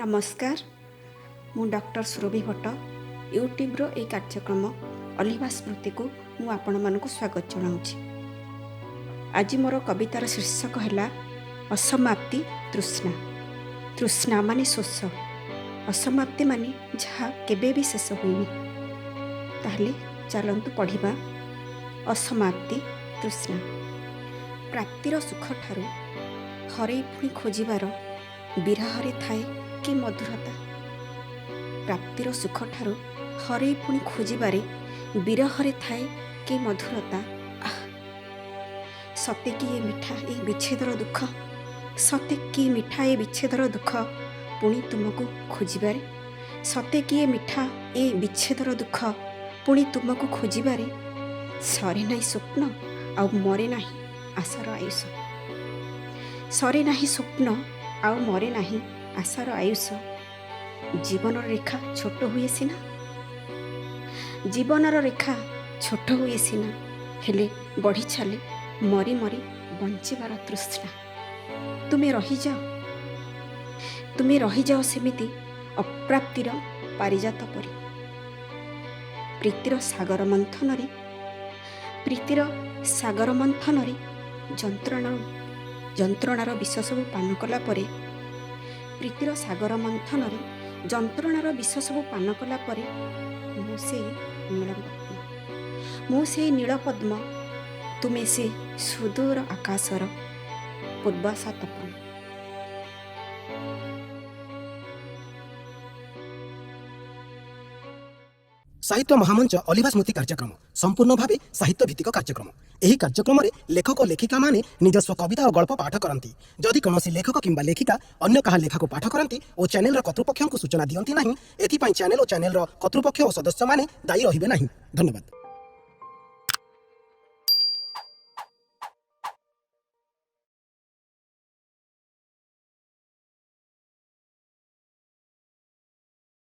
ନମସ୍କାର, ମୁଁ ଡକ୍ଟର ସୁରଭି ଭଟ୍ଟ। ୟୁଟ୍ୟୁବ୍ର ଏହି କାର୍ଯ୍ୟକ୍ରମ ଅଲିଭା ସ୍ମୃତିକୁ ମୁଁ ଆପଣମାନଙ୍କୁ ସ୍ୱାଗତ ଜଣାଉଛି। ଆଜି ମୋର କବିତାର ଶୀର୍ଷକ ହେଲା ଅସମାପ୍ତି ତୃଷ୍ଣା। ତୃଷ୍ଣା ମାନେ ଶୋଷ, ଅସମାପ୍ତି ମାନେ ଯାହା କେବେ ବି ଶେଷ ହୁଏନି। ତାହେଲେ ଚାଲନ୍ତୁ ପଢ଼ିବା ଅସମାପ୍ତି ତୃଷ୍ଣା। ପ୍ରାପ୍ତିର ସୁଖଠାରୁ ହରେଇ ପୁଣି ଖୋଜିବାର ବିରହରେ ଥାଏ କି ମଧୁରତା। ପ୍ରାପ୍ତିର ସୁଖଠାରୁ ହରେଇ ପୁଣି ଖୋଜିବାରେ ବିରହରେ ଥାଏ କି ମଧୁରତା। ଆଃ, ସତେ କି ଏ ମିଠା ଏ ବିଚ୍ଛେଦର ଦୁଃଖ, ସତେ କି ମିଠା ଏ ବିଚ୍ଛେଦର ଦୁଃଖ ପୁଣି ତୁମକୁ ଖୋଜିବାରେ। ସତେ କି ଏ ମିଠା ଏ ବିଚ୍ଛେଦର ଦୁଃଖ ପୁଣି ତୁମକୁ ଖୋଜିବାରେ। ସରେ ନାହିଁ ସ୍ୱପ୍ନ ଆଉ ମରେ ନାହିଁ ଆଶାର ଆୟୁଷ। ସରେ ନାହିଁ ସ୍ୱପ୍ନ ଆଉ ମରେ ନାହିଁ ଆଶାର ଆୟୁଷ। ଜୀବନର ରେଖା ଛୋଟ ହୁଏ ସିନା, ଜୀବନର ରେଖା ଛୋଟ ହୁଏ ସିନା, ହେଲେ ବଢ଼ି ଚାଲେ ମରି ମରି ବଞ୍ଚିବାର ତୃଷ୍ଣା। ତୁମେ ରହିଯାଅ, ତୁମେ ରହିଯାଅ ସେମିତି ଅପ୍ରାପ୍ତିର ପାରିଜାତ ପରି। ପ୍ରୀତିର ସାଗର ମନ୍ଥନରେ, ପ୍ରୀତିର ସାଗର ମନ୍ଥନରେ ଯନ୍ତ୍ରଣାର ବିଷ ସବୁ ପାନ କଲା ପରେ, ପ୍ରୀତିର ସାଗର ମନ୍ଥନରେ ଯନ୍ତ୍ରଣାର ବିଷ ସବୁ ପାନ କଲା ପରେ, ମୁଁ ସେଇ ନୀଳପଦ୍ମ, ମୁଁ ସେଇ ନୀଳପଦ୍ମ, ତୁମେ ସେ ସୁଦୂର ଆକାଶର ପୂର୍ବାଶା ତପନ। ସାହିତ୍ୟ ମହାମଞ୍ଚ ଅଲିଭା ସ୍ମୃତି କାର୍ଯ୍ୟକ୍ରମ ସମ୍ପୂର୍ଣ୍ଣ ଭାବେ ସାହିତ୍ୟ ଭିତ୍ତିକ କାର୍ଯ୍ୟକ୍ରମ। ଏହି କାର୍ଯ୍ୟକ୍ରମରେ ଲେଖକ ଓ ଲେଖିକାମାନେ ନିଜସ୍ୱ କବିତା ଓ ଗଳ୍ପ ପାଠ କରନ୍ତି। ଯଦି କୌଣସି ଲେଖକ କିମ୍ବା ଲେଖିକା ଅନ୍ୟ କାହା ଲେଖାକୁ ପାଠ କରନ୍ତି ଓ ଚ୍ୟାନେଲର କର୍ତ୍ତୃପକ୍ଷଙ୍କୁ ସୂଚନା ଦିଅନ୍ତି ନାହିଁ, ଏଥିପାଇଁ ଚ୍ୟାନେଲ ଓ ଚ୍ୟାନେଲର କର୍ତ୍ତୃପକ୍ଷ ଓ ସଦସ୍ୟମାନେ ଦାୟୀ ରହିବେ ନାହିଁ। ଧନ୍ୟବାଦ।